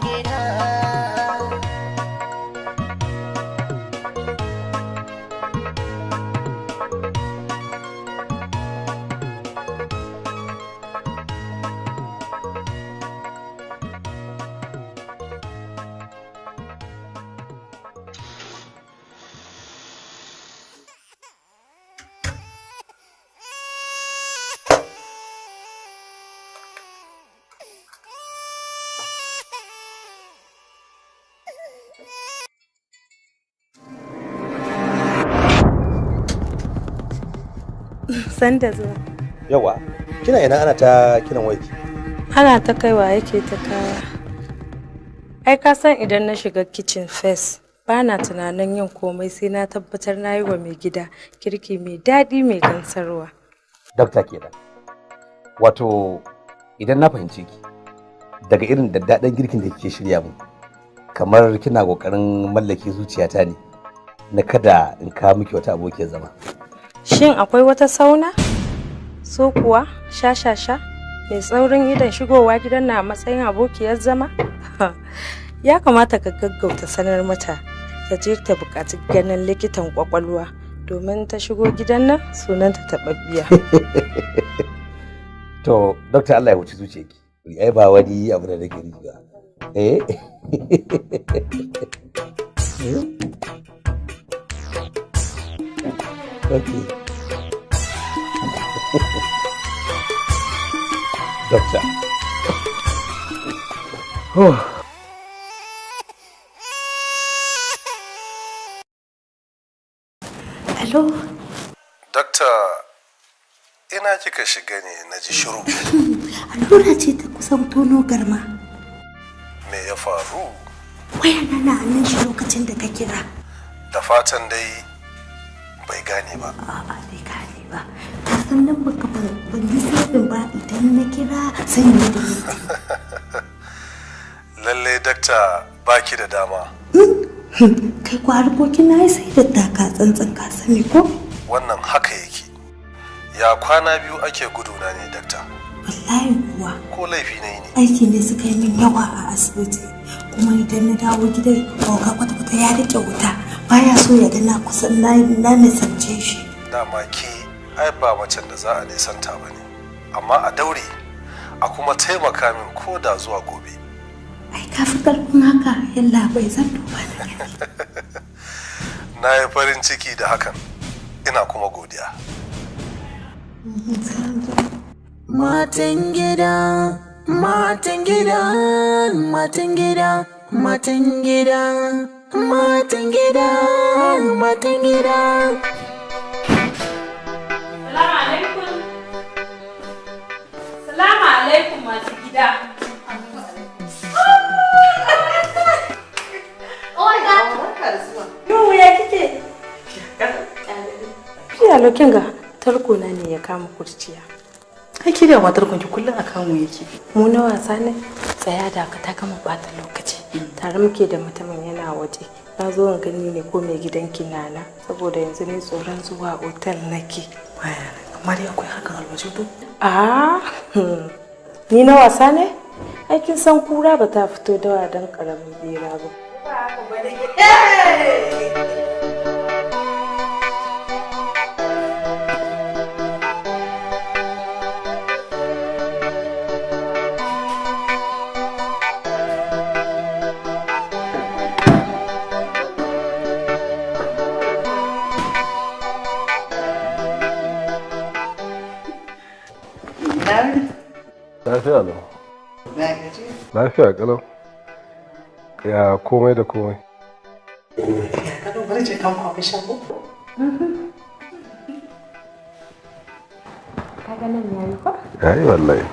gida. Sanda zuwa. Yawa, kina ina ana ta kiran wayarki? Ana ta kaiwa yake ta kaya. Ai ka san idan na shiga kitchen first, ba na tunanin yin komai sai na tabbatar na yi wa mai gida kirki mai daɗi mai gamsarwa. Dokta kenan. Wato idan na fahimce ki daga irin daddaɗan girkin da kike shirya min, kamar kina ƙoƙarin mallake zuciyata ne na kada in kawo miki wata abokiyar zama. Shin akwai wata sauna? So kuwa sha-sha-sha mai tsaurin idon shigowa gidan na matsayin abokiyar zama? Ya kamata ka gaggauta sanar mata ta je ta buƙaci ganin likitan ƙwaƙwalwa domin ta shigo gidan nan sunanta taɓaɓɓiya. To, Dokta, Allah ya huci zuciyarki. Ai ba wani abu da nake nufi ba. Eh? Okay. Doctor. Oh. Hello? Dakta, ina kika shiga ne na ji shiru. Allura ce ta kusan tono garma. Me ya faru? Wayana na hannun shi lokacin da ka kira. Da fatan dai bai gane ba. A'a, bai gane ba. Ka san nan baka ban yi sabin ba, idan na kira sai ni da ni. Lalle dakta, baki da dama. Kai ko harkokin na yi sai da taka tsantsan, ka sani ko? Wannan haka yake. Ya kwana biyu ake guduna ne, dakta? Wallahi kuwa. Ko laifi na yi ne? Aiki ne suka yi min yawa a asibiti. Kuma idan na dawo gidan, oga kwata-kwata ya rike wuta. Baya so ya ga na kusan na nisance shi. Dama ke ai ba macen da za a nisanta ba ne. Amma a daure a kuma taimaka min ko da zuwa gobe. Ai ka fi karfin haka, yalla bai, zan duba na gani. Na yi farin ciki da hakan. Ina kuma godiya. Matan gida, matan gida, matan gida, matan gida, matan gida, matan gida. Salamu alaikum. Salamu alaikum masu gida. Oh my God. Yau ya kike? Fiya lokin ga tarko na ne ya kama kurciya. Ai ki da matar kunki kullum a kamu yake. Mu na wasa ne, tsaya da ka ta gama bata lokaci. Tare muke da mutumin yana waje. Na zo in gani ne ko mai gidanki nana, saboda yanzu ni tsoron zuwa otal nake. Baya nan, amma dai akwai hakan alwaje ko? Ah, ni na wasa ne? Ai kin san kura ba ta fito dawa don karamin bera ba. Lafiya lau. Lafiya kalau. Ya komai da komai. Kalau, bari je kan kwafi shago. Kaga nan yayi ko? Yayi wallahi.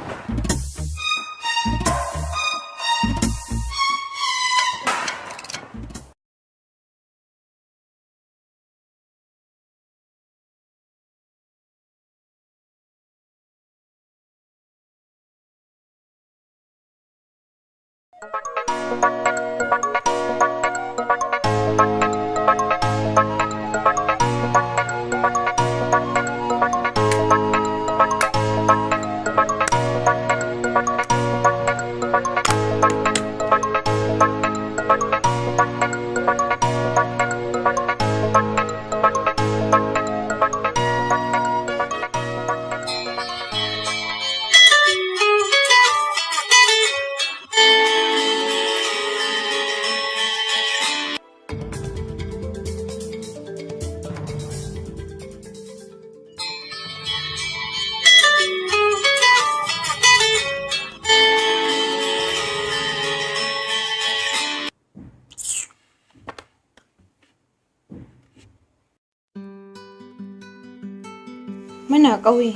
Muna ƙauye.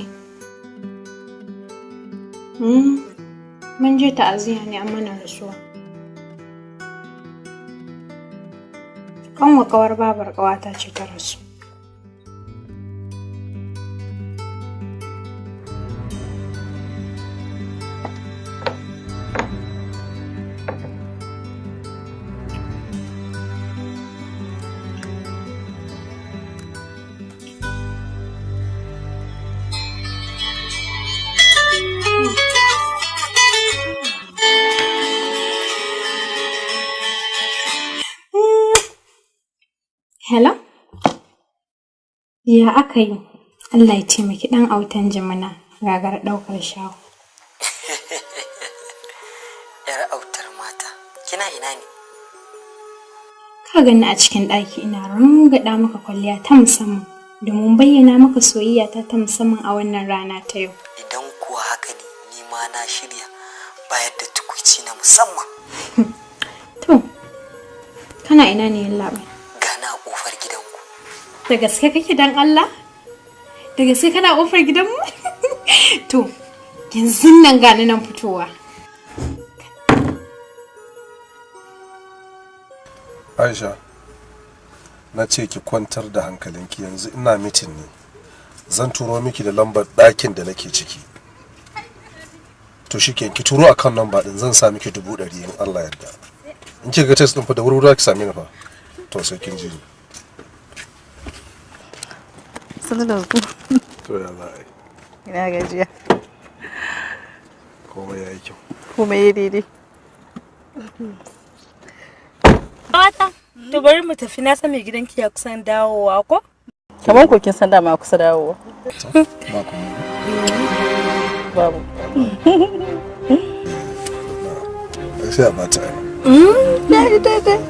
Mun je ta'aziyya ne an mana rasuwa. Kanwa ƙawar babar ƙawata ce ta rasu. Hello? Ya aka yi? Allah ya taimaki ɗan autan jimina gagar ɗaukar shawo. Yar autar mata, kina ina ne? Ka gani a cikin ɗaki ina rangaɗa maka kwalliya ta musamman domin bayyana maka soyayya ta musamman a wannan rana ta yau. Idan kuwa haka ne, ni ma na shirya bayar da tukuici na musamman. To, kana ina ne yallaɓai? Gana a ƙofar gidanku. Da gaske kake dan Allah? Da gaske kana ƙofar gidanmu? To, yanzu nan gani nan fitowa. Aisha, na ce ki kwantar da hankalinki yanzu ina mitin ne. Zan turo miki da lambar ɗakin da nake ciki. To shikenan ki turo akan lamba ɗin zan sa miki 100,000 in Allah yarda. In kika ga test ɗin fa da wuri ki same ni fa. To sai kin ji ni. Sanu da ku. To ya za a yi. Ina gajiya. Komai ya yi kyau. Komai ya daidai. Mata, to bari mu tafi na san mai gidanki ya kusan dawowa ko? Kamar ko kin san dama kusa dawowa. Ba kuma. Babu. Sai a bata ai. Ya yi daidai.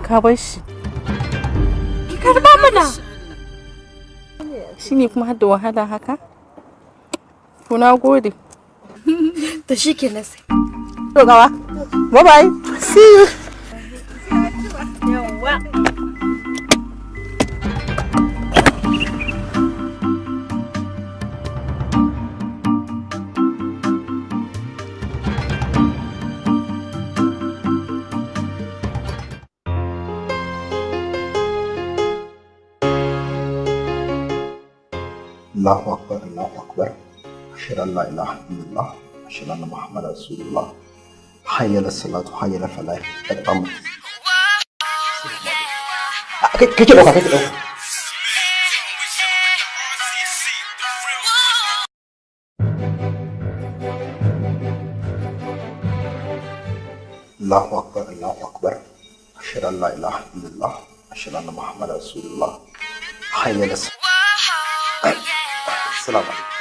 Ka bar shi. Ki karba mana. Shi ne kuma har da wahala haka? To na gode. To shi ke sai. To gawa. Bye bye. See you. Yawwa. Allahu akbar, Allahu akbar. Ashhadu an la ilaha illallah, ashhadu anna Muhammadar Rasulullah. Hayya ala salatu, hayya ala falah. Qad qamat. Kake dauka, kake dauka. Allahu akbar, Allahu akbar. Ashhadu an la ilaha illallah, ashhadu anna Muhammadar Rasulullah. Hayya ala salatu. Assalamu alaikum.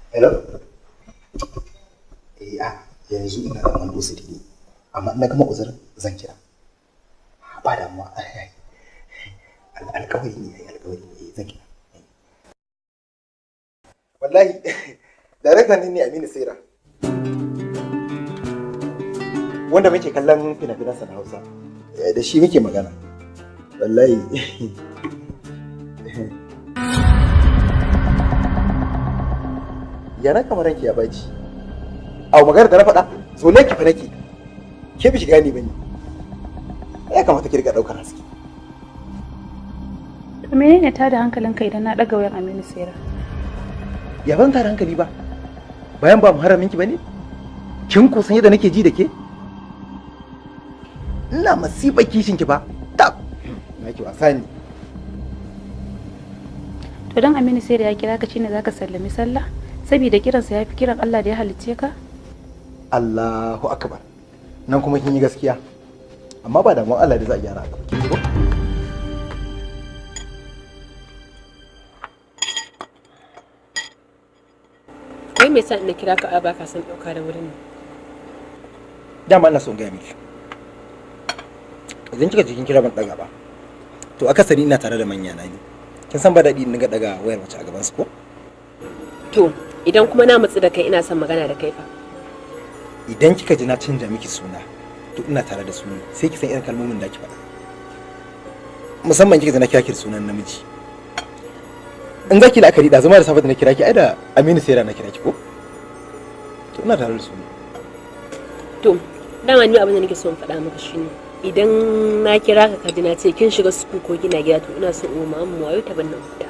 Hello? Eh, yanzu ina da wani uzuri ne, amma ina gama uzurin zan kira. Ba damuwa. Alƙawari ne, alƙawari ne, zan kira. Wallahi, daraktan ne Aminu Saira. Wanda muke kallon fina-finansa na Hausa. Da shi muke magana. Wallahi. Yana kamar ranki ya baci. A magana da na faɗa, zo ne ki fa nake. Ke bi shiga ni bane. Ya kamata ki riga daukar haske. To menene tada hankalinka idan na daga wayan Aminu Saira? Ya ban tada hankali ba. Bayan ba muharramin ki bane? Kin ko san yadda nake ji da ke? Ina masifa kishin ki ba. Tab. Naki wasa ne. To dan Aminu Saira ya kira ka shine zaka sallami sallah? Saboda kiransa ya fi kiran Allah da ya halicce ka? Allahu akbar. Nan kuma kin yi gaskiya. Amma ba damuwa Allah da za a gyara haka. Kin ji ko? Wai me yasa ina kira ka a baka son dauka da wurin ne? Dama ina son gaya miki. Idan kika ji kin kira ban daga ba. To akasari ina tare da manya na ne. Kin san ba daɗi in dinga daga wayar mace a gaban su ko? To, idan kuma na matsu da kai ina son magana da kai fa. Idan kika ji na canja miki suna, to ina tare da su ne, sai ki san irin kalmomin da ki faɗa. Musamman kika na kira ki sunan namiji. In zaki la'akari da zama da safe da na kira ki ai da Aminu Sera na kira ki ko? To ina tare da su ne. To dama ni abin da nake so in faɗa maka shine idan na kira ka kaji na ce kin shiga suku ko kina gida to ina so in ma mu wayo ta bannan fita.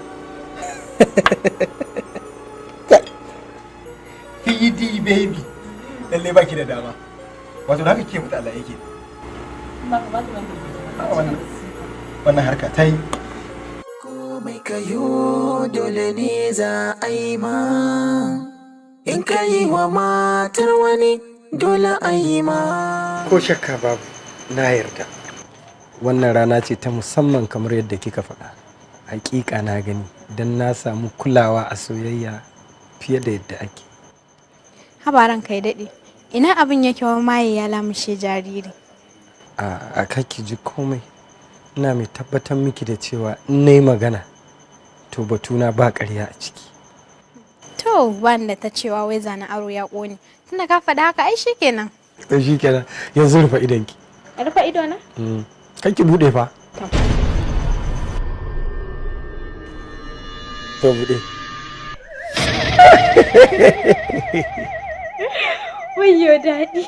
PD baby lalle baki da dama. Wato da haka kike mutu Allah yake. Ba ka ba wannan wannan harka ta yi. Komai kayo dole ne za a yi ma. In ka yi wa matar wani dole a yi ma. Ko shakka babu na yarda. Wannan rana ce ta musamman kamar yadda kika faɗa. Hakika na gani don na samu kulawa a soyayya fiye da yadda ake. Habaran kai daɗe. Ina abin yake wa maye ya lamushe jariri. A kaki ji komai. Ina mai tabbatar miki da cewa in nayi magana to batuna ba ƙarya a ciki. To wanda ta cewa wai zana aro ya ƙone. Tunda ka faɗa haka ai shikenan. To shikenan yanzu rufe idonki. Rufe ido na? Kar ki buɗe fa. To buɗe. Wayyo daɗi.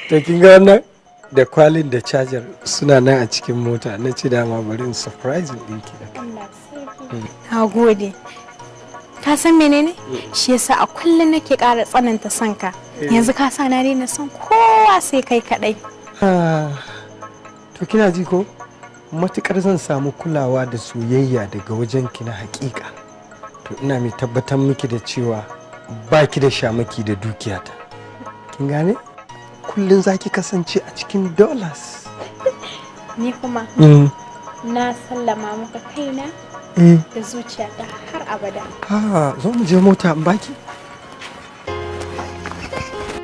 To kin ga wannan da kwalin da charger suna nan a cikin mota na ce dama bari in surprise ɗinki da kai. Na gode. Ka san menene? Shi yasa a kullum nake ƙara tsananta son ka. Yanzu ka sa na daina son kowa sai kai kaɗai. To kina ji ko? Matukar zan samu kulawa da soyayya daga wajenki na hakika. To ina mai tabbatar miki da cewa baki da shamaki da dukiyata. Kin gane? Kullum za ki kasance a cikin dollars. Ni kuma na sallama maka kaina da zuciyata har abada. Ha, zo mu je mota in baki.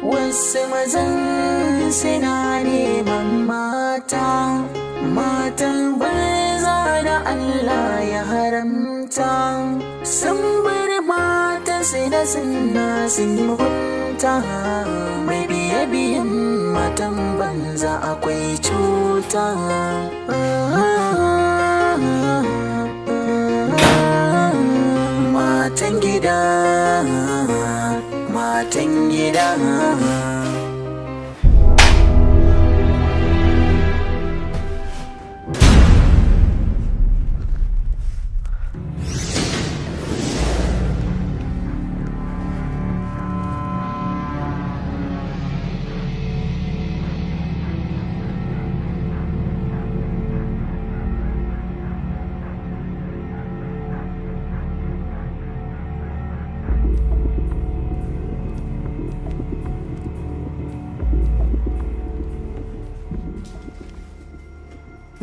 Wasu mazan suna neman mata, matan banza da Allah ya haramta. Sun bar matan su da suna sun yi mugunta. Mai biye biyan matan banza akwai cuta. Matan gida, matan gida.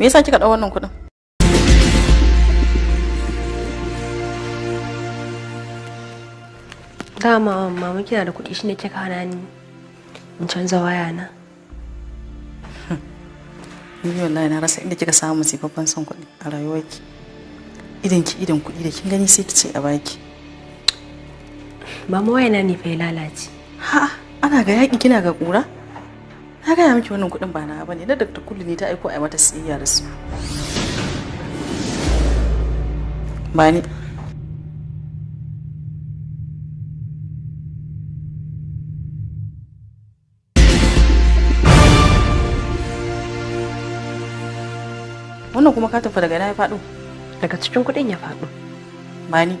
Me yasa kika dau wannan kuɗin? Dama mama kina da kuɗi shine kika hana ni in canza waya na. Ni wallahi na rasa inda kika samu sifaffen son kuɗi a rayuwarki. Idan ki idan kuɗi da kin gani sai ki ce a baki. Mama waya na ne fa ya lalace. Ha, ana ga yaƙi kina ga ƙura? Na gaya miki wannan kuɗin ba na bane, na Dr. Kullu ne ta aiko a mata siyayya da su. Ba ni. Wannan kuma ka tafi daga ina ya faɗo? Daga cikin kuɗin ya faɗo. Ba ni.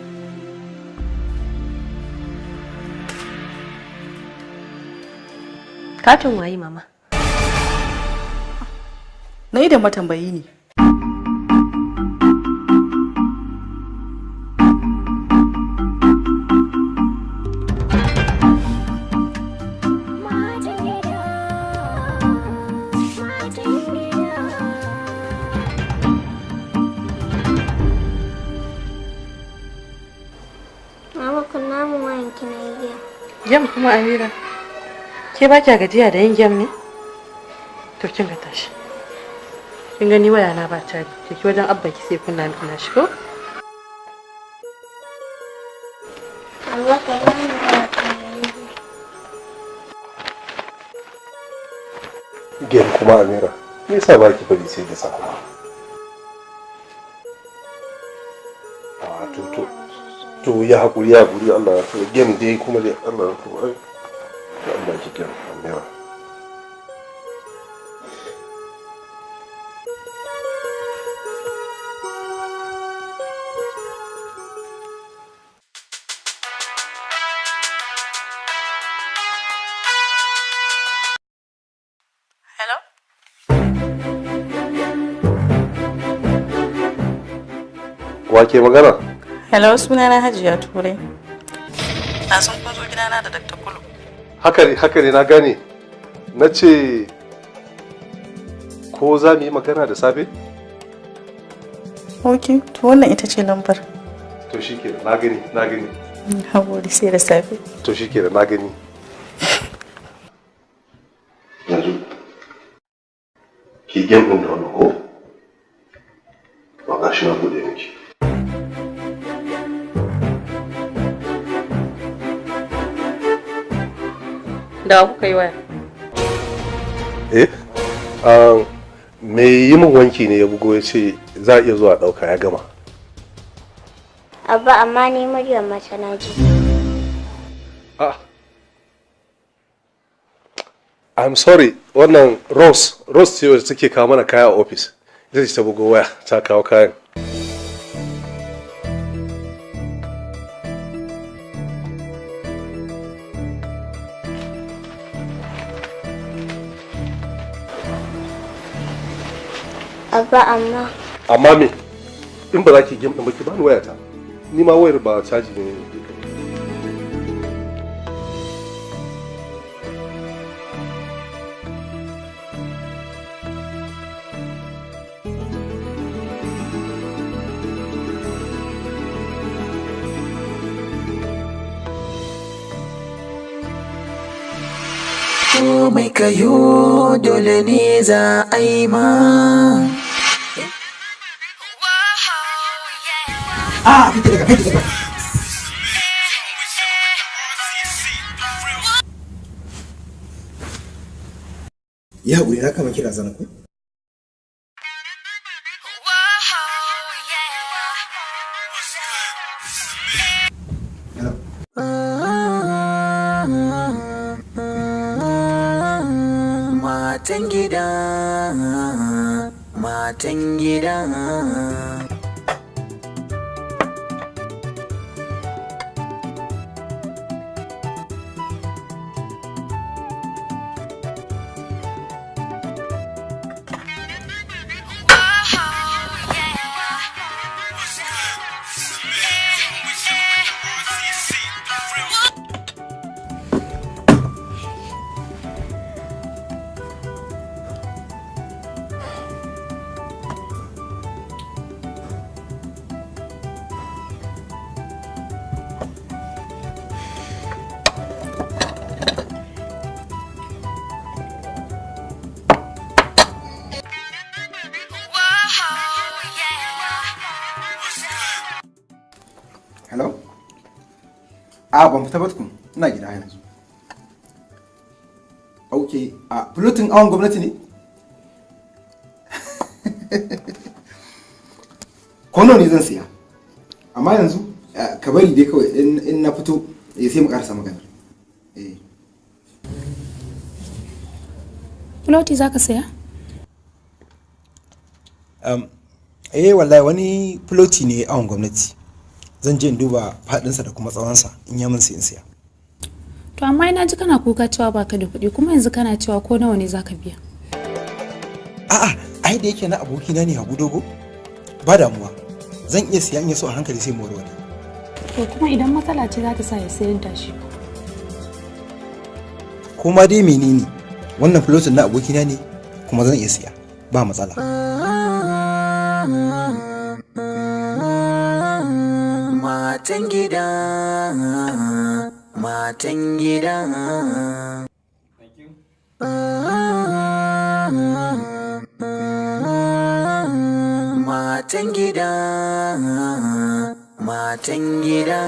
Katin waye mama? Na idan matambayi ne. Mama kunna mun wayan ki na yi. Yam kuma Amira. Ke ba kya gajiya da yin gyam ne? To kin ga tashi. Kin gani waya na ba caji. Ki wajen abba ki sai kunna miki na shigo. Allah ka yi mu Gem kuma Amira, me yasa ba ki bari sai da safe? To to to, ya hakuri, ya hakuri. Allah ya to game dai kuma dai, Allah ya to, ai Allah ki kira Amira. Hello? Wa ke magana? Hello, sunana Hajiya Turai. Na san kun zo gidana da Dr. Kulu. Haka ne, haka ne, na gane. Na ce ko za mu yi magana da safe? Ok, to wannan ita ce lambar. To shikenan, na gani, na gani. Haƙuri, sai da safe. To shikenan, na gani. Yanzu ki game din da wannan ko ba ga shi na bude miki. Da wa kuka yi waya? Eh, me yi min wanki ne ya bugo ya ce za a iya zuwa ɗauka, ya gama. Abba, amma ni muryar mace na ji. Ah, I'm sorry, wannan Rose, Rose ce wacce take kawo mana kaya a ofis. Ita ce ta bugo waya, ta kawo kayan. Abba, amma Amma me? In ba za ki game ɗin ba, ki bani wayata. Ni ma wayar ba caji ne. Komai kayo dole ne za a yi ma. Ah, kake daga, kake daga. Ya haƙuri, na kama kira zana ku. Matan gida, matan gida. Hello? A ban fita ba tukun, ina gida yanzu. Ok, a fulotin awon gwamnati ne? Kono ne zan siya. Amma yanzu ka bari dai kawai in na fito, sai mu karasa maganar. Eh. Fuloti za ka saya? Eh wallahi wani fuloti ne awon gwamnati. Zan je in duba faɗinsa da kuma tsawonsa, in ya min sai in siya. To amma ina ji kana kuka cewa baka da kuɗi, kuma yanzu kana cewa ko nawa ne zaka biya. A'a, ai da yake na abokina ne Habu Dogo, ba damuwa. Zan iya siya, in ya so a hankali sai mu warware. To kuma idan matsala ce za ta sa ya sayar da shi. Ko ma dai menene, wannan fulotin na abokina ne kuma zan iya siya, ba matsala. Matan gida, matan gida. Matan gida, matan gida.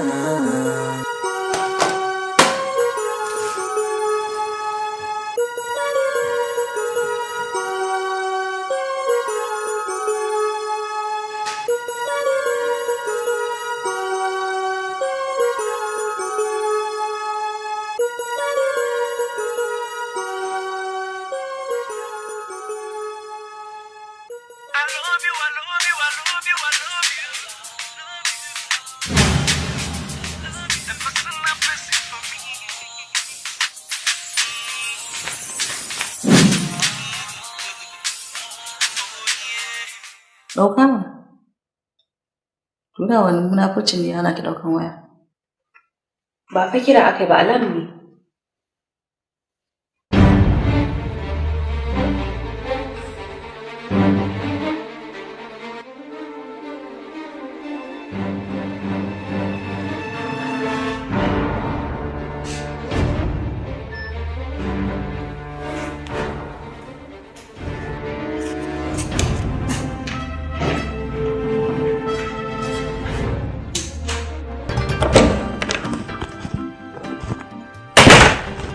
Ɗauka mana. Tunda wani munafurcin ne ana ki ɗaukan waya. Ba fa kira akai ba, alam ne.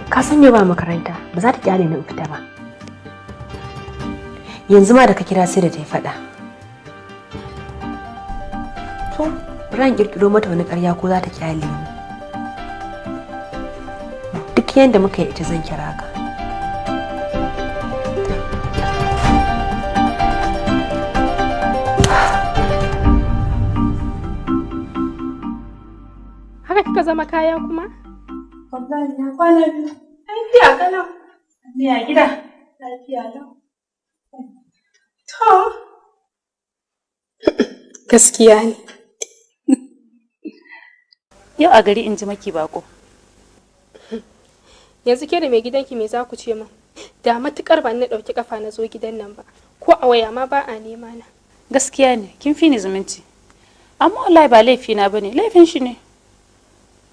Ka san yau ba makaranta, ba za ta kyale ni in fita ba. Yanzu ma da ka kira sai da ta yi faɗa. To, bari in kirkiro mata wani ƙarya ko za ta kyale ni. Duk yanda muka yi ita zan kira ka. Haka kika zama kaya kuma? Wallahi na kwana biyu. Lafiya kalau. Ni a gida. Lafiya lau. To. Gaskiya ne. Yau a gari in ji maki bako. Yanzu ke da mai gidanki me za ku ce min? Da matukar ba na ɗauki kafa na zo gidan nan ba. Ko a waya ma ba a nema na. Gaskiya ne, kin fi ni zumunci. Amma wallahi ba laifi na bane, laifin shi ne.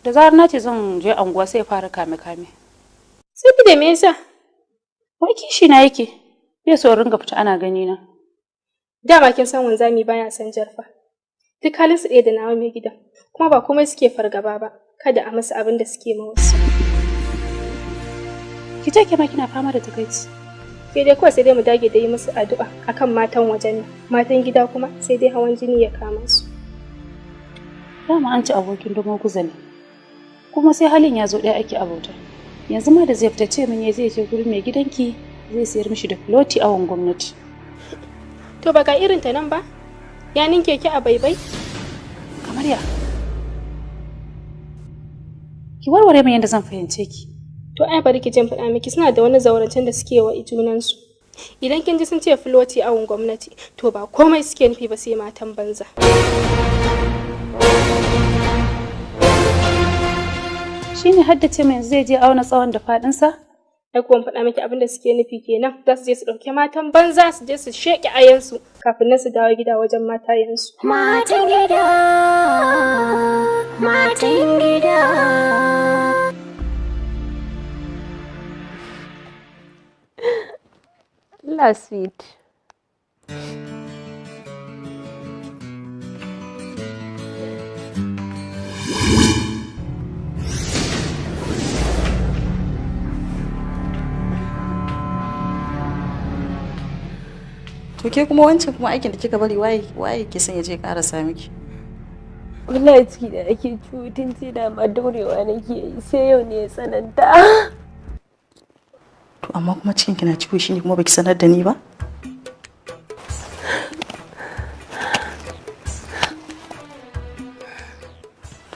Da zarar na ce zan je anguwa sai ya fara kame kame. Saboda me yasa? Wai kishi na yake. Bai so in ringa fita ana gani na. Dama kin san wanzami baya son jarfa. Duk halin su ɗaya da nawa mai gidan. Kuma ba komai suke fargaba ba. Kada a musu abin da suke ma wasu. Ki ce ke ma kina fama da takaici. Sai dai kawai sai dai mu dage da yi musu addu'a akan matan wajen nan. Matan gida kuma sai dai hawan jini ya kama su. Dama an ci abokin dogon kuza ne. Kuma sai halin ya zo ɗaya ake abota. Yanzu ma da zai fita ce min ya zai je gurin mai gidanki zai sayar mishi da filoti awon gwamnati. To ba ga irin ta nan ba? Ya ninke ki a baibai? Kamar ya? Ki warware min yadda zan fahimce ki. To ai bari ki jin faɗa miki, suna da wani zaurancen da suke wa junansu. Idan kin ji sun ce filoti awon gwamnati, to ba komai suke nufi ba sai matan banza. Shi ne haddace mai zai je auna tsawon da faɗinsa? Ai kuwa faɗa miki abin da suke nufi kenan, za su je su ɗauki matan banza su je su sheƙe ayansu kafin nan su dawo gida wajen matayensu. Matan gida, matan gida. Allah sweet. To ke kuma wancan kuma aikin da kika bari waye waye ke son ya je karasa miki? Wallahi ciki da ake ciwo tun ce da ma daurewa nake yi sai yau ne ya tsananta. To amma kuma cikin kina ciwo shine kuma baki sanar da ni ba?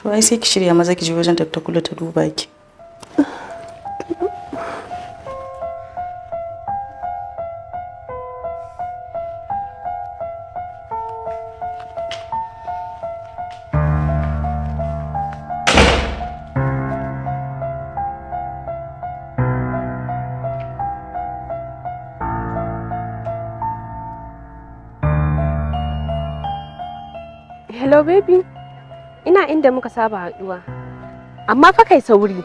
To ai sai ki shirya maza ki je wajen Dr. Kulu ta duba ki. Hello baby, ina inda muka saba haduwa, amma fa kai sauri.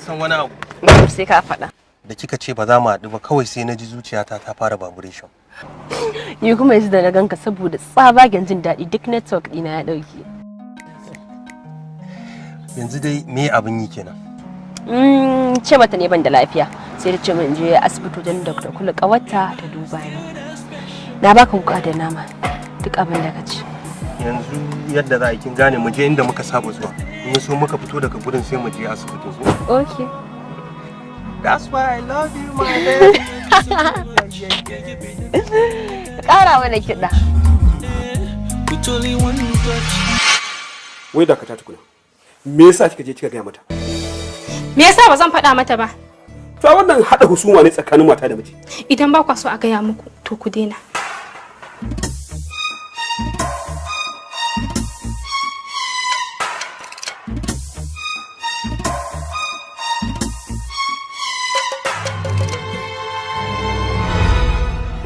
San wani abu sai ka faɗa da kika ce ba za mu haɗu ba, kawai sai na ji zuciyata ta fara vibration. Ni kuma yanzu da na ganka saboda tsabagen jin daɗi duk network ɗina ya ɗauke. Yanzu dai me abin yi kenan? Ce mata ne ban da lafiya, sai ta ce min in je asibiti wajen Dr. Kulu kawarta ta duba ni. Na baka wuka da nama, duk abin da ka ci. Yanzu yadda za a yi kin gane mu je inda muka saba zuwa. In so muka fito daga gurin sai mu je asibitin ko? Okay. That's why I love you, my baby. Ƙara mana kiɗa. Wai dakata tukuna. Me yasa kika je kika gaya mata? Me yasa ba zan faɗa mata ba? To wannan haɗa husuma ne tsakanin mata da miji. Idan ba kwa so a gaya muku, to ku daina.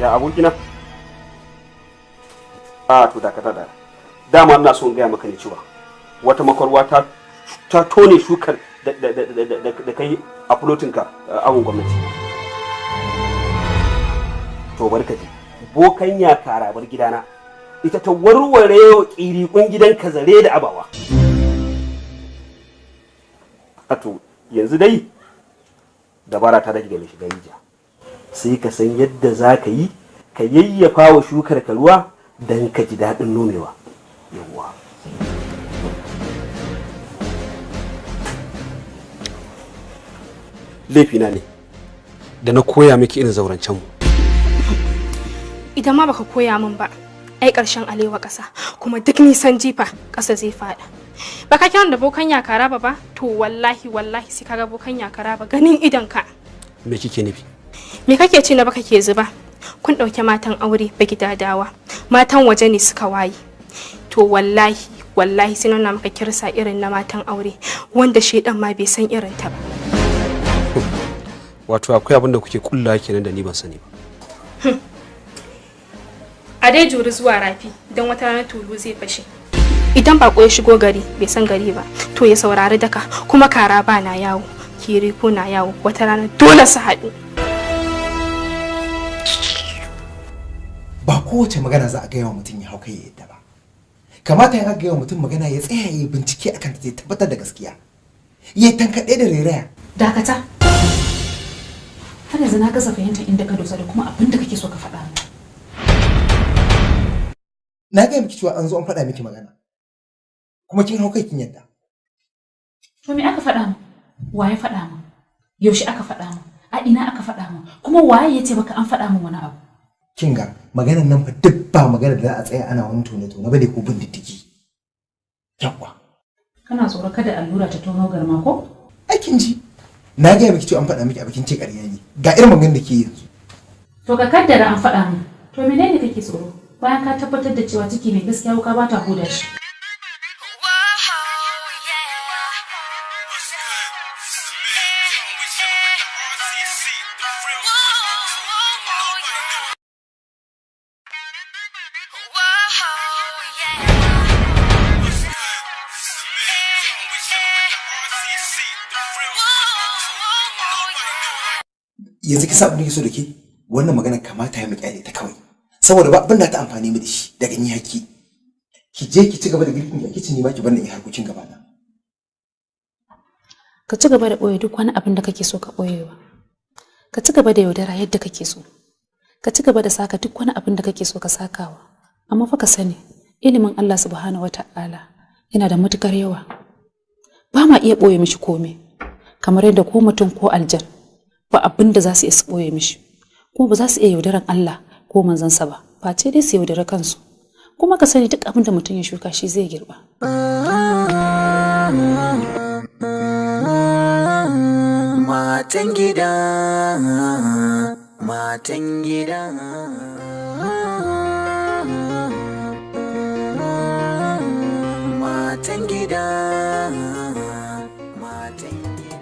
Ya abokina? A to dakata da. Dama ina so in gaya maka ne cewa wata makwarwa ta tone shukar da kai a fulotinka awon gwamnati. To barka ji. Bokan ya karabar gidana ita ta warware ƙiriƙun gidan zare da abawa. To yanzu dai dabara ta rage ga mai shiga rijiya. Sai ka san yadda za ka yi ka yayyafa wa shukar ka ruwa don ka ji daɗin nomewa. Yawwa. Laifina ne da na koya miki irin zaurancen mu. Idan ma baka koya min ba, ai ƙarshen alewa ƙasa, kuma duk nisan jifa ƙasa zai faɗa. Baka kiran da bokan yakara ba to wallahi wallahi sai kaga bokan yakara ba ganin idon ka. Me kike nufi? Me kake ci na baka ke zuba? Kun ɗauke matan aure ba gidadawa, matan waje ne suka waye. To wallahi wallahi sai nuna maka kirsa irin na matan aure wanda shedan ma bai san irin ta ba. Wato akwai abin da kuke kullawa kenan da ni ban sani ba. A dai juri zuwa rafi don wata rana tulu zai fashe. Idan bako ya shigo gari bai san gari ba to ya saurari daka, kuma kara ba na yawo, kiri ko na yawo, wata rana dole su haɗu. Ba kowace magana za a gaya wa mutum ya hau kai ya yadda ba. Kamata ya gaya wa mutum magana ya tsaya ya bincike akan ta, ya tabbatar da gaskiya. Ya tankaɗe da rairaya. Dakata. Har yanzu na gaza fahimtar inda ka dosa da kuma abin da kake so ka faɗa min. Na gaya miki cewa an zo an faɗa miki magana. Kuma kin hau kai kin yadda. To me aka faɗa min? Waye faɗa min? Yaushe aka faɗa min? A ina aka faɗa min? Kuma waye ya ce baka an faɗa min wani abu? Kin ga maganar nan fa duk ba magana da za a tsaya ana wani tone-tone bane ko bin diddigi. Yawwa. Kana tsoro kada allura ta tono garma ko? Ai kin ji. Na gaya miki cewa an faɗa miki a bikin ce ƙarya ne. Ga irin maganar da ke yanzu. To ka kaddara an faɗa min. To menene kake tsoro? Bayan ka tabbatar da cewa ciki mai gaskiya wuka ba ta huda shi. Yanzu ki sa abin da ke so da ke wannan magana kamata ya mu kyale ta kawai, saboda ba abin da ta amfani mu da shi daga ni haki. Ki je ki ci gaba da girkin ki a kicin, ni ma ki bar ni in harkokin gaba na. Ka ci gaba da ɓoye duk wani abin da kake so ka ɓoyewa. Ka ci gaba da yaudara yadda kake so. Ka ci gaba da saka duk wani abin da kake so ka sakawa. Amma fa ka sani, ilimin Allah subhanahu wata'ala yana da matukar yawa. Ba ma iya ɓoye mishi komai, kamar yadda ko mutum ko aljan ba abin da za su iya su ɓoye mishi, kuma ba za su iya yaudaran Allah ko manzansa ba, face dai su yaudari kansu. Kuma ka sani duk abin da mutum ya shuka shi zai girba. Matan gida, matan gida. Matan gida, matan gida.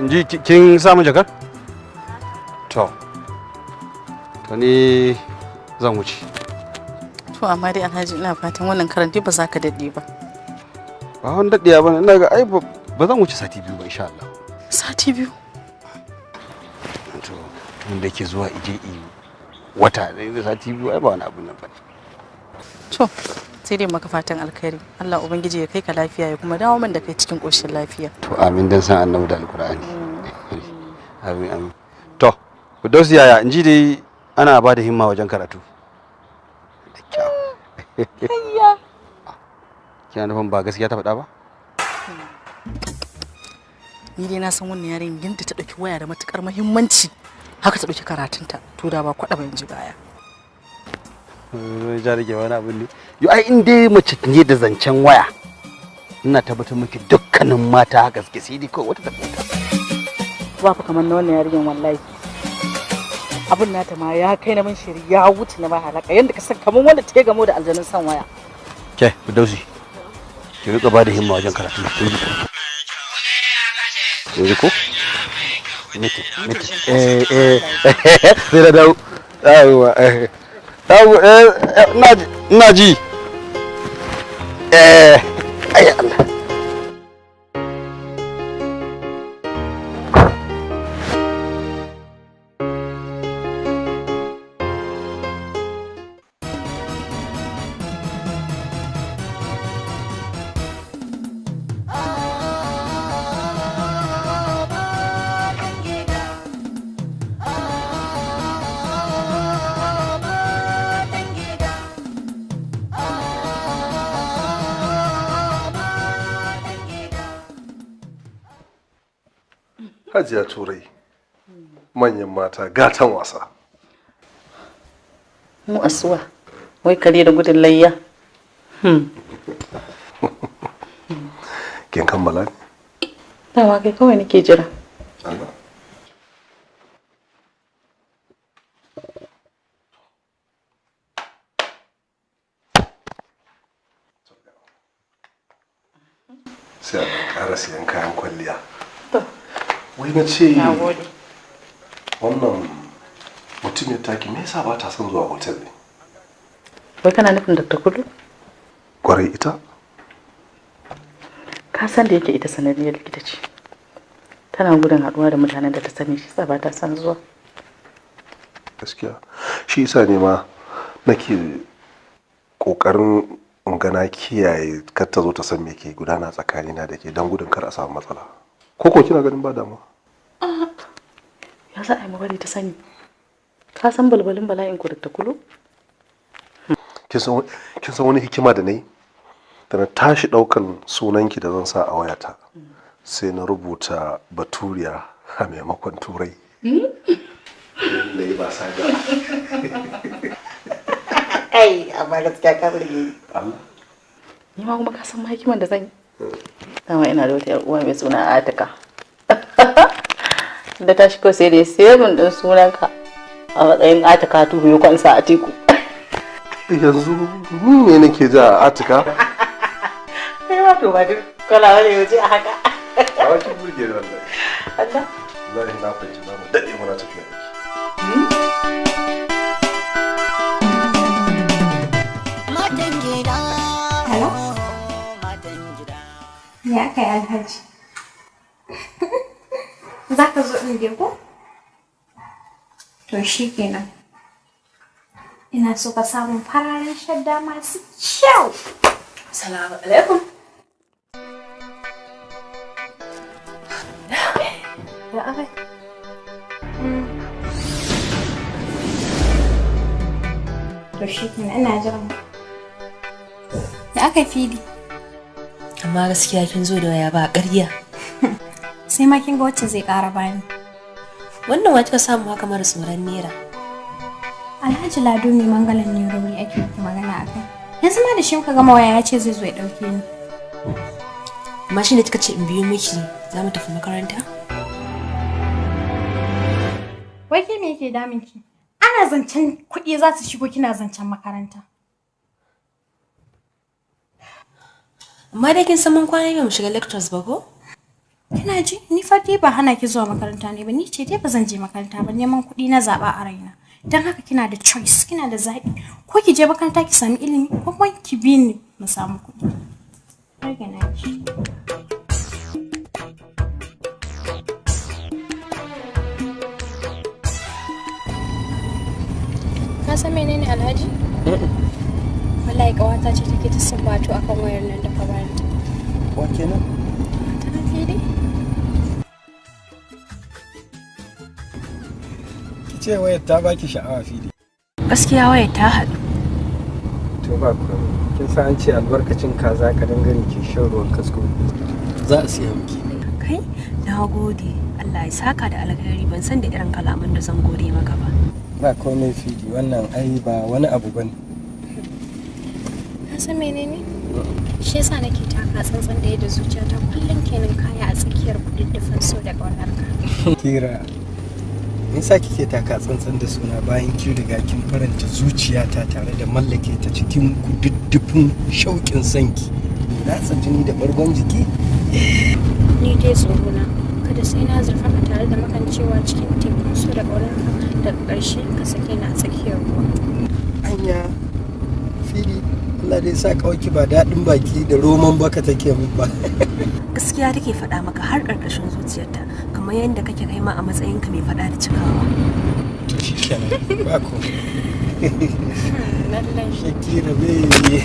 Ji kin samu jakar? To ni zan wuce. To amma dai Alhaji ina fatan wannan karan dai ba za ka daɗe ba. Ba wani daɗiya ba, ina ga ai ba zan wuce sati 2 ba insha Allah. Sati 2? To tun da ke zuwa ije i wata da sati biyu ai ba wani abu nan ba. To sai dai maka fatan alkhairi. Allah ubangiji ya kai ka lafiya ya kuma dawo min da kai cikin koshin lafiya. To amin dan san Annabi da Alkur'ani. Amin amin. To Firdausi yaya in ji dai ana ba da himma wajen karatu. Da kyau. Hayya. Kina nufin ba gaskiya ta faɗa ba? Ni dai na san wannan yarin yadda ta ɗauki waya da matukar muhimmanci haka ta ɗauki karatunta, to da ba kwaɗa ba yanzu baya. Ja rage wani abu ne. Yo ai in dai mace ne da zancen waya ina tabbatar miki dukkanin mata haka suke, sai dai kawai wata ta fita. Ba fa kamar na wannan yarinyar wallahi. Abin nata ma ya kai na mun shiri ya wuce na mahalaka yanda ka san kamar wanda ta gamo da aljanun san waya. Ke Firdausi ki rika ba da himma wajen karatu. Yanzu ko? Miti, miti. Eh sai da dawo. Yawwa eh. Dawo eh ina ji. Eh ai Allah. Hajiya Turai, manyan mata gatan wasa. Mu asuwa, wai kare da gudun layya. Kin kammala ne? Dama kai kawai nake jira. Allah. Sai a ƙara siyan kayan kwalliya. Wai na ce wannan mutum ya taki me yasa ba ta son zuwa hotel ne? Wai kana nufin Dr. Kulu? Kwarai ita? Ka san da yake ita sananniyar likita ce. Tana gudun haɗuwa da mutanen da ta sani shi sa ba ta son zuwa. Gaskiya shi yasa ne ma nake kokarin in ga na kiyaye kar ta zo ta san me ke gudana tsakanina da ke don gudun kar a samu matsala. Ko ko kina ganin ba damuwa? Ya za a yi bari ta sani? Ka san balbalin bala'in ku Dr. Kulu? Kin san wani hikima da na yi? Da na tashi ɗaukan sunanki da zan sa a wayata sai na rubuta Baturiya a maimakon Turai. Na yi ba sa ga. Ai, amma gaskiya ka burge ni. Allah. Ni ma kuma ka san ma hikiman da zan yi. Dama ina da wata 'yar uwa mai suna Atika. Da ta shigo sai dai sebin din sunanka a matsayin Atika tuhu ya kwansa a teku. Yanzu ni ne nake ja Atika? Kai ma to ba duk kala wani yaje a haka. A wakin burge ni wallahi. Allah. Wallahi na fahimci za mu daɗe muna tafiya da ke. Hello? Ya kai Alhaji. Za ka zo in je ko? To shi kenan. Ina so ka samu fararen shadda masu kyau. Salamu alaikum. Ya akai. To shi kenan ina jiran. Da aka fili. Amma gaskiya kin zo da waya ba ƙarya. Sai ma kin ga wacce zai ƙara bani. Wannan wa kika samu haka mara tsoron naira? Alhaji Lado mai mangalan nerori ake miki magana akai. Yanzu ma da shi muka gama waya ya ce zai zo ya ɗauke ni. Amma shi ne kika ce in biyo miki za mu tafi makaranta? Wai ke me yake damun ki? Ana zancen kuɗi za su shigo kina zancen makaranta. Amma dai kin san mun kwana biyu mu shiga lectures ba ko? Kina ji ni fa dai ba hana ki zuwa makaranta ne ba, ni ce dai ba zan je makaranta ba, neman kuɗi na zaɓa a raina. Don haka kina da choice, kina da zaɓi. Ko ki je makaranta ki sami ilimi ko kuma ki bi ni mu samu kuɗi. Rage na ki. Ka san menene Alhaji? Wallahi kawata ce take ta sabbato akan wayar nan da ka bani. Wa kenan? Ta fili. Ki ce wayar ta baki sha'awa fili. Gaskiya wayar ta haɗu. To ba komai. Kin san an ce albarkacin kaza ka dangare ke shan ruwan kasko. Za a siya miki. Kai, na gode. Allah ya saka da alkhairi, ban san da irin kalaman da zan gode maka ba. Ba komai fili, wannan ai ba wani abu bane. Ka san menene? Shi yasa nake taka tsantsan da yadda zuciyata kullum kenan kaya a tsakiyar kududdufin so da ƙaunar ka. Kira, me yasa kike taka tsantsan da suna bayan kin riga kin faranta zuciyata tare da mallake ta cikin kududdufin shauƙin sanki? Ratsa jini da bargon jiki? Ni dai tsoro na kada sai na zurfafa tare da makancewa cikin tekun so da ƙaunar ka, daga ƙarshe ka sake ni a tsakiyar ruwa. Anya fili, Allah dai sa kawai ba daɗin baki da roman baka take mun ba. Gaskiya take faɗa maka har ƙarƙashin zuciyarta, kamar yadda kake kai ma a matsayinka mai faɗa da cikawa. To shikenan, ba komai. Lallai. Shakira baby.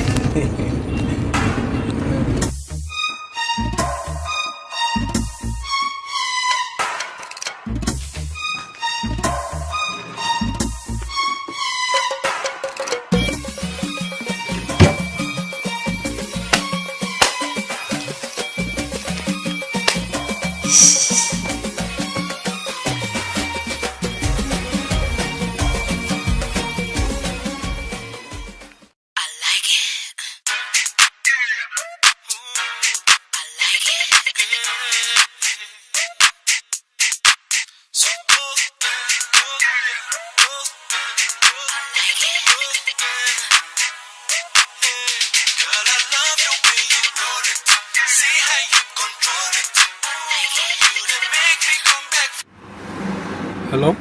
Hello?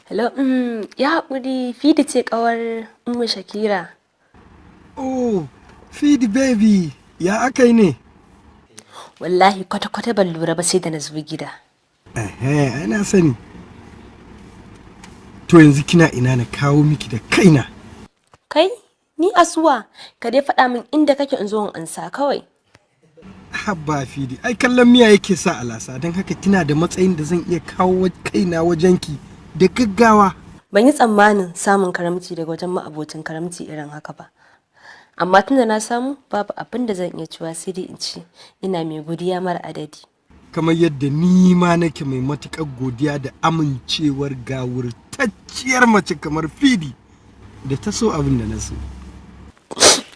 Hello, ya haƙuri, Fidi ce ƙawar Ummu Shakira. Oh, Fidi baby, ya aka yi ne? Wallahi kwata-kwata ban lura ba sai da na zo gida. Ehe, ana sani. To yanzu kina ina na kawo miki da kaina. Kai, ni asuwa, ka dai faɗa min inda kake in zo in ansa kawai. Habba Fidi, ai kallon miya yake sa alasa, don haka kina da matsayin da zan iya kawo kaina wajenki da gaggawa. Ban yi tsammanin samun karamci daga wajen ma'abocin karamci irin haka ba. Amma tunda na samu, babu abin da zan iya cewa sai dai in ce ina mai godiya mara adadi. Kamar yadda ni ma nake mai matuƙar godiya da amincewar gawurtacciyar mace kamar Fidi da ta so abin da na so.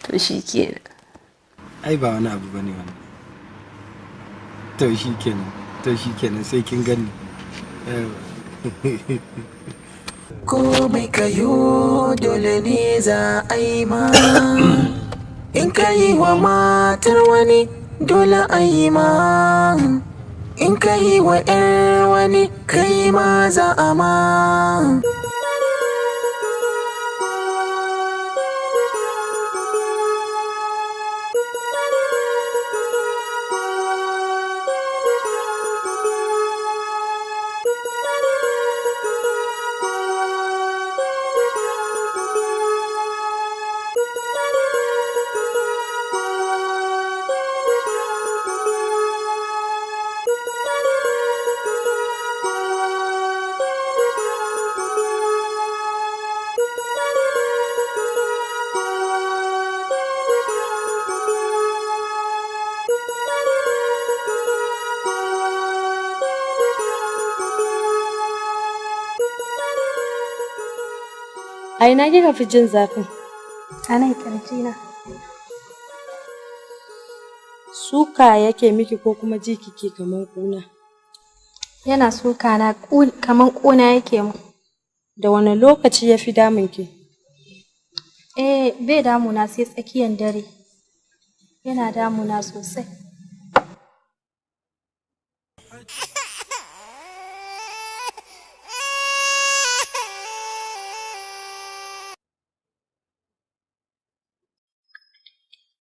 To shi kenan. Ai ba wani abu bane wannan. To shi kenan, to shi kenan sai kin gani. Komai kayo dole ne za a yi ma. In ka yi wa matar wani dole a yi ma. In ka yi wa 'yar wani kai ma za a ma. A ina kika fi jin zafin? A nan ƙirji na. Suka yake miki ko kuma ji kike kaman ƙuna? Yana suka na kaman ƙuna yake mu. Da wane lokaci ya fi damun ki? Eh, bai damuna sai tsakiyar dare. Yana damuna sosai.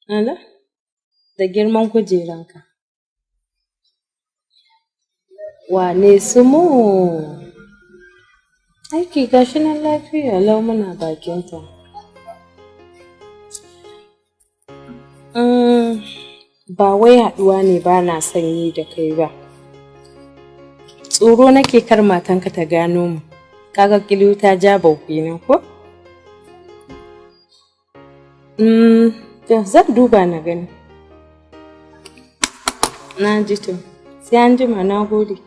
Ala, da girman kujeranka. Wane su mu? Aiki gashi nan lafiya lau muna bakinta. Ba wai haɗuwa ne ba na son yi da kai ba. Tsoro nake kar matanka ta gano mu. Kaga kiliyu ta ja bau kenan ko? Zan duba na gani. Na ji to. Sai an jima, na gode.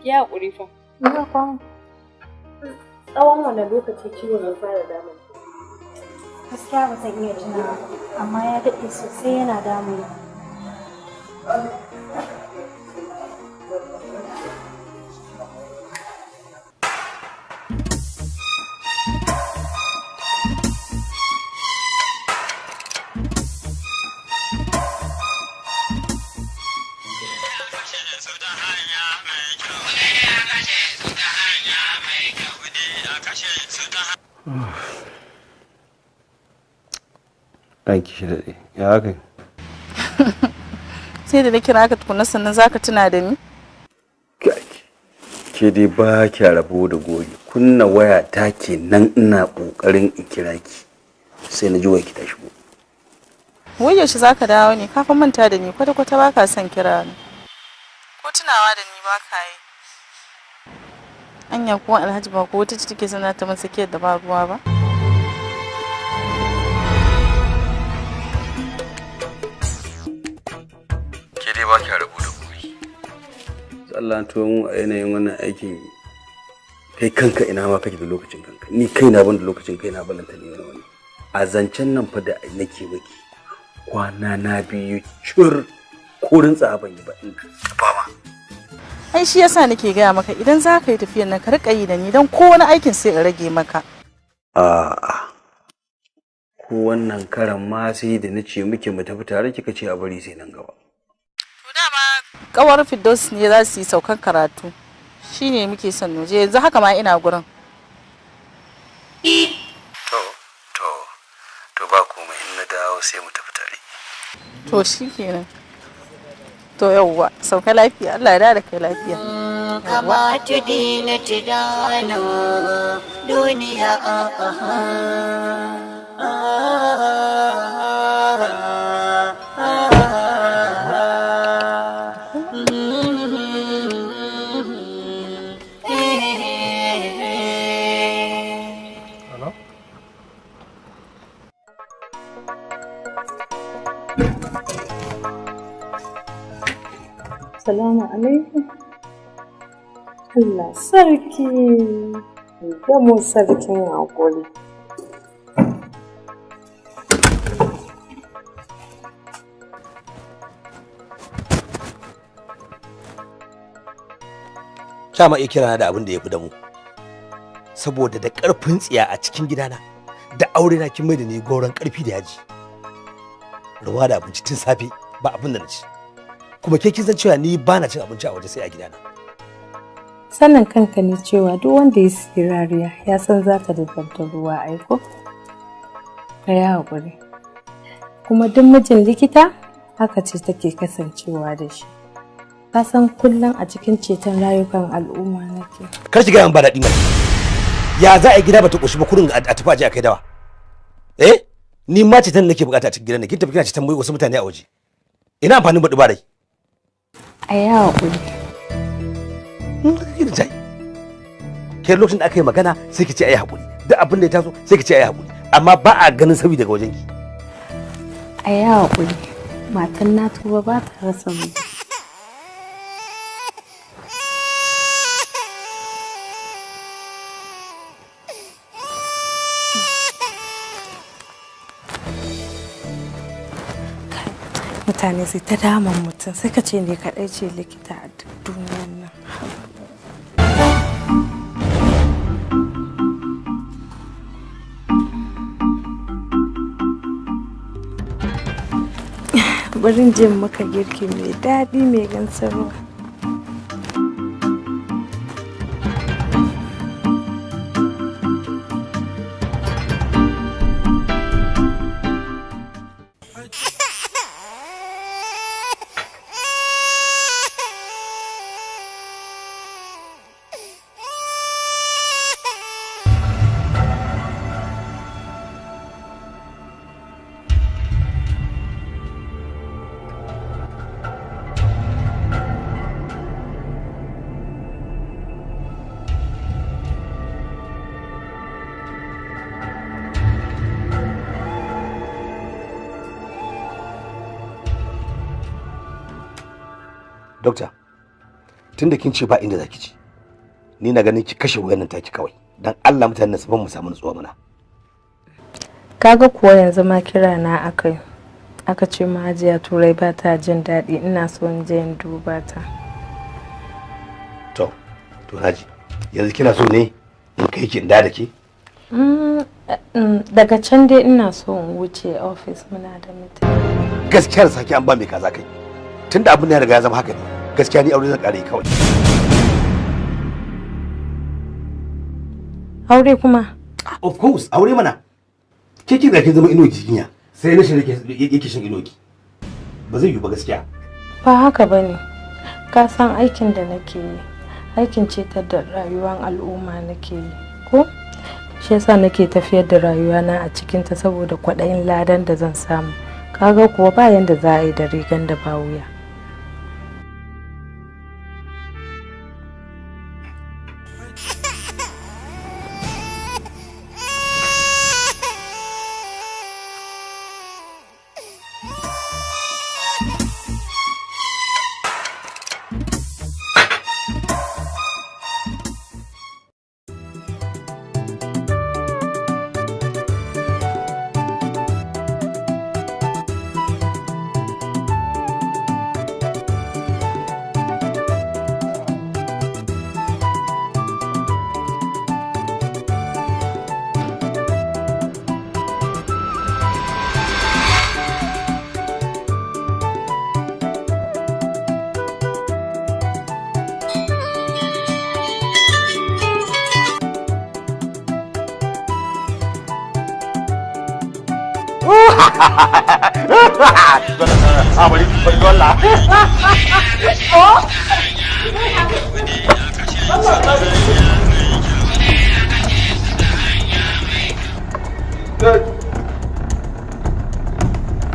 Ya haƙuri fa. Tsawon wane lokaci ciwon ya fara damun? Gaskiya ba zan iya tunawa ba, amma ya daɗe sosai yana damuna. Ranki shi daɗe, ya haka? Sai da na kira ka tukuna sannan za ka tuna da ni? Ke dai ba kya rabo da goge. Kunna waya ta ke nan ina ƙoƙarin in kira ki. Sai na ji waya ki ta shigo. Wai yaushe za ka dawo ne? Ka fa manta da ni kwata-kwata ba ka son kira ni. Ko tunawa da ni ba ka yi. Anya kuwa Alhaji ba ko wata ce take sana ta masa da ba ruwa ba? Ke dai ba kya rabo da gobe. Allah tuwo mu a yanayin wannan aikin kai kanka ina ma kake da lokacin kanka. Ni kaina ban da lokacin kaina balanta ne wani wani. A zancen nan fa da nake maki kwana na biyu cur ko rintsa ban yi ba ina fama. Ai shi yasa nake gaya maka idan za ka yi tafiyan nan ka riƙa yi da ni don ko wani aikin sai in rage maka. A'a. Ko wannan karan ma sai da nace miki mu tafi tare kika ce a bari sai nan gaba. Kawar Firdaus ne za su yi saukan karatu. Shi ne muke son mu je yanzu haka ma ina gurin. To ba komai in na dawo sai mu tafi tare. To shi kenan. To yauwa sauka lafiya Allah ya da kai lafiya. Kama tudina tudano duniya Salamu alaikum. Allah sarki, gamo sarkin haƙuri. Kya ma iya kirana da abin da ya fi damu. Saboda da ƙarfin tsiya a cikin gidana, da aure na kin mai da ni goron ƙarfi da yaji. Ruwa da abinci tun safe ba abin da na ci. Kuma ke kin san cewa ni ba na cin abinci a waje sai a gidana. Sanin kanka ne cewa duk wanda ya siyi rariya ya san za ta zubar da ruwa aiko. Ka yi haƙuri. Kuma duk mijin likita haka ce take kasancewa da shi. Ka san kullum a cikin ceton rayukan al'umma nake. Kar ki gaya min ba daɗi mana. Ya za a yi gida ba ta ƙoshi ba kurin a tafi aje a kai dawa. Eh? Ni ma ceton nake bukata a cikin gidan nan. Kin tafi kina ceton wasu mutane a waje. Ina amfanin baɗi ba rai. A yi haƙuri. Ke lokacin da aka yi magana sai ki ce ayi haƙuri. Duk abin da ya taso sai ki ce ayi haƙuri. Amma ba a ganin sauyi daga wajenki. A yi haƙuri. Matan na tuba ba ta rasa miji. Mutane sai ta damun mutum sai ka ce ne kaɗai ce likita a duk duniyan nan. Bari in je maka girki mai daɗi mai gansarwa. Doctor, tunda kin ce ba inda zaki ci, ni na ganin ki kashe wayan nan taki kawai. Dan Allah mutanen su ban mu samu nutsuwa mana. Kaga kuwa yanzu ma kira na akai. Aka ce ma Hajiya Turai ba ta jin daɗi, ina so in je in duba ta. To naji. Yanzu kina so ne in kai ki in da ke? Daga can dai ina so in wuce office muna da meeting. Gaskiyar saki an ba mai kaza kai. Tunda abin ya riga ya zama haka ne, gaskiya ni aure zan ƙara yi kawai. Aure kuma? Of course, aure mana. Ke kin ga kin zama ino jinya, sai na shirye yake shin inoki. Ba zai yiwu ba gaskiya. Ba haka bane. Ka san aikin da nake yi, aikin cetar da rayuwar al'umma nake yi, ko? Shi yasa nake tafiyar da rayuwana a cikinta saboda kwaɗayin ladan da zan samu. Kaga kuwa ba yanda za a yi da rigan da ba wuya.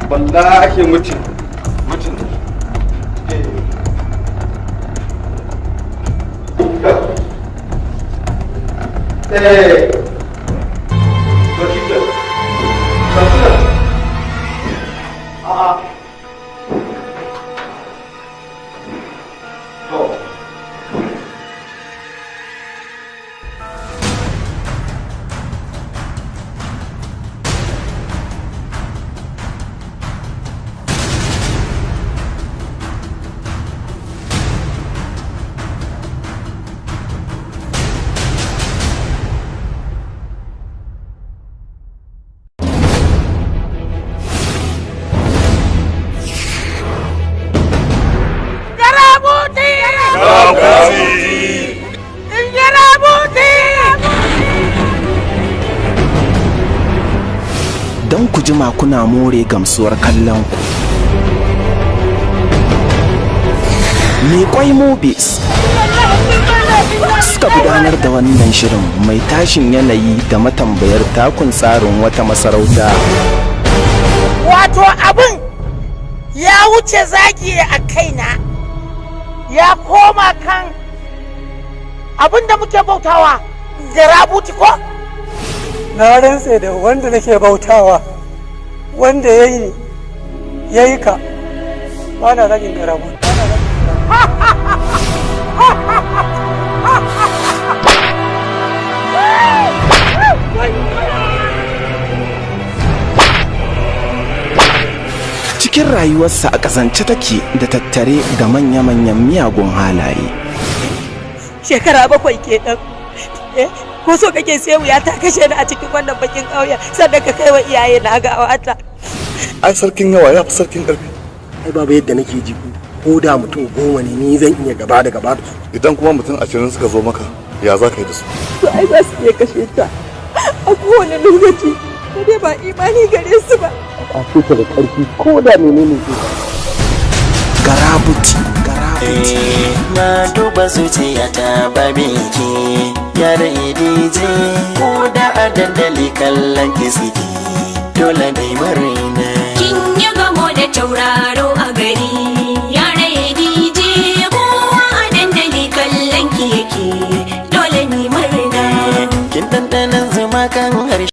Wallahi mutum mutum Don ku jima kuna more gamsuwar kallon ku. Mai Kwai Movies suka gudanar da wannan shirin mai tashin yanayi da matambayar takun tsarin wata masarauta. Wato abin ya wuce zagi a kaina, ya koma kan abin da muke bautawa garabuti ko? Na rantse da wanda nake bautawa, wanda ya yi ya yi ka, ba na zagin garabu. Cikin rayuwarsa a kasance take da tattare da manya-manyan miyagun halaye. Shekara 7 kenan. Ko so kake sai wuya ta kashe ni a cikin wannan bakin ƙauyen sannan ka kai wa iyaye na gawata. Ai sarkin yawa ya fi sarkin ƙarfi. Ai babu yadda nake ji ko da mutum 10 ne ni zan iya gaba da gaba da su. Idan kuma mutum 20 suka zo maka ya za ka yi da su? To ai za su iya kashe ta a kowane lokaci, ko dai ba imani gare su ba. A ta da ƙarfi ko da menene ke. Garabuti. Na duba zuciyata babinki yara idije ko da a dandali kallon ki suke dole dai murna. Kin yi gamo da tauraro a gari yara idije kowa a dandali kallon ki yake dole ni murna. Kin dandanan zuma kan harshe.